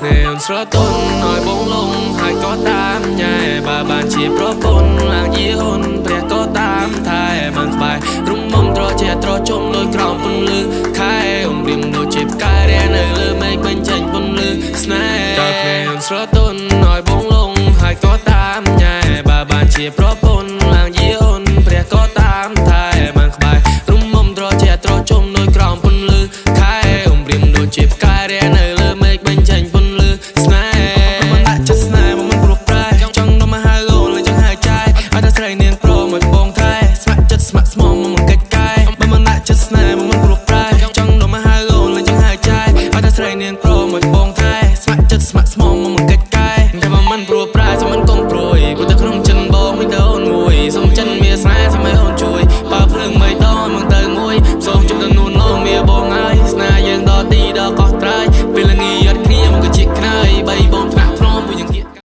ភ្នែកអូនស្រទន់ឲ្យបងលងហើយក៏តាមញ៉ែបើបានជាប្រពន្ធឡើងជាអូនព្រះក៏តាមថែបានក្បែររុំមុំត្រជាត្រជុំដោយក្រោមពន្លឺខែអូនរៀមដូចជាផ្កាយរះនៅលើមេឃបញ្ចេញពន្លឺស្នេហ៍តើភ្នែកអូនស្រទន់ឲ្យបងលងហើយក៏តាមញ៉ែបើបានជាប្រព